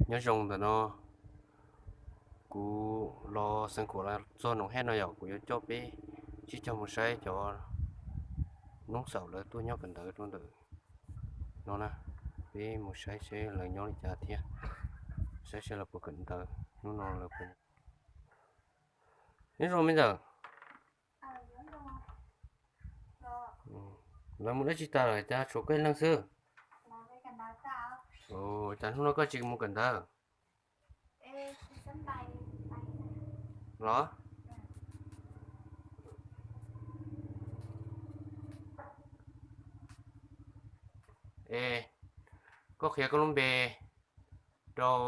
Nyob zoo ntawm no, kuv los xeev khuam los txog Noom Hej no yom, kuv yuav coj peb sib cog mus saib cov noob xaum lawv tuaj nyob kawm ntawv rau ntawm no na. Peb mus saib seb lawv nyob li cas thiab, saib seb lawv puas kawm ntawv hnub no lawv puas. Nyob zoo me ntxawm, lawv mus dab tsi tas lawm cas tshuav koj ib leeg xwb? Cas hnub no koj tsis mus kawm ntawv los? Es koj qhia koj lub npe rau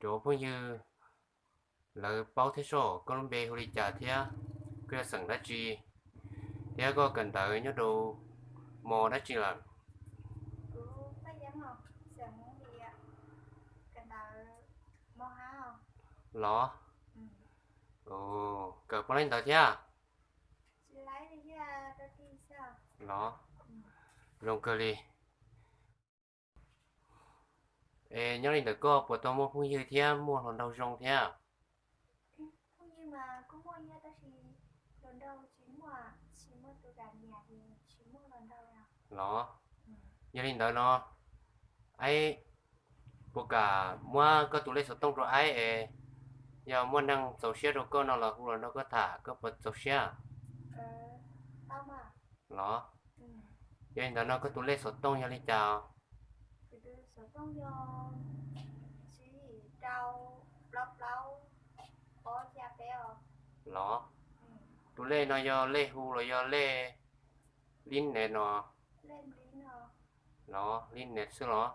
cov phooj ywg lawv paub thiab soj, koj lub npe hu li cas thiab koj yog xeem dab tsi, thiab koj kawm ntawv nyob rau mos dab tsi lawm? Los, kawm puas laib ntawv thiab? Los, zoo kawg li. Es nyob li ntawm koj puas tau muaj phooj ywg thiab muaj hluas nraug zoo thiab? Los, yog li ntawd no, aib puas kam muab koj tus lej xov tooj rau aib es yog muaj neeg txaus siab rau koj no los hu los nrog koj tham, koj puas txaus siab? Los, yog li ntawd no koj tus lej xov tooj yog li cas? Los, tus lej no yog lej hu los yog lej li ne no? Los li ne xwb los?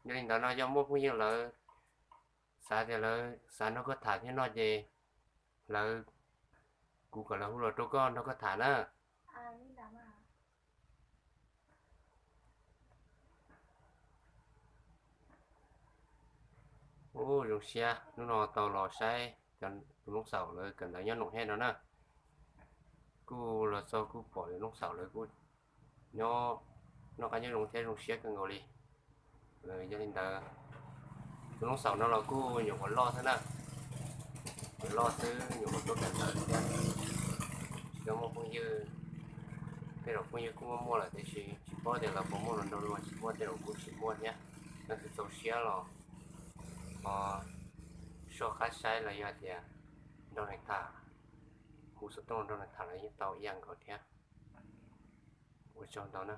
Yog li ntawd no yog muaj phooj ywg lawv xav tias lawv xav nrog koj tham thiab no ces lawv, kuv kom lawv hu los rau koj nrog koj tham na. Ub, zoo siab hnub no tau los saib cov tus noob xaum lawv kawm ntawv nyob Noom Hej no na. Kuj los txog kuj pom tus noob xaum lawv kuj nyob noj qab nyob zoo thiab zoo siab kawg nkaus li. Yog li ntawd, tus noob xaum no los kuj nyuam qhuav loj xwb na, nyuam loj xwb, nyuam qhuav tuaj kawm ntawv thiab, tsis tau muaj phooj ywg. Tej zaum phooj ywg kuj muaj muaj lawm tiam sis tsis paub tias lawv puas muaj hluas nraug los tsis muaj, tej zaum kuj tsis muaj thiab. Leej twg txaus siab los ho soj qab saib los yog tias nrog nws tham, hu xov tooj nrog nws tham los yeej tau ib yam nkaus thiab. Ua tsaug ntau na.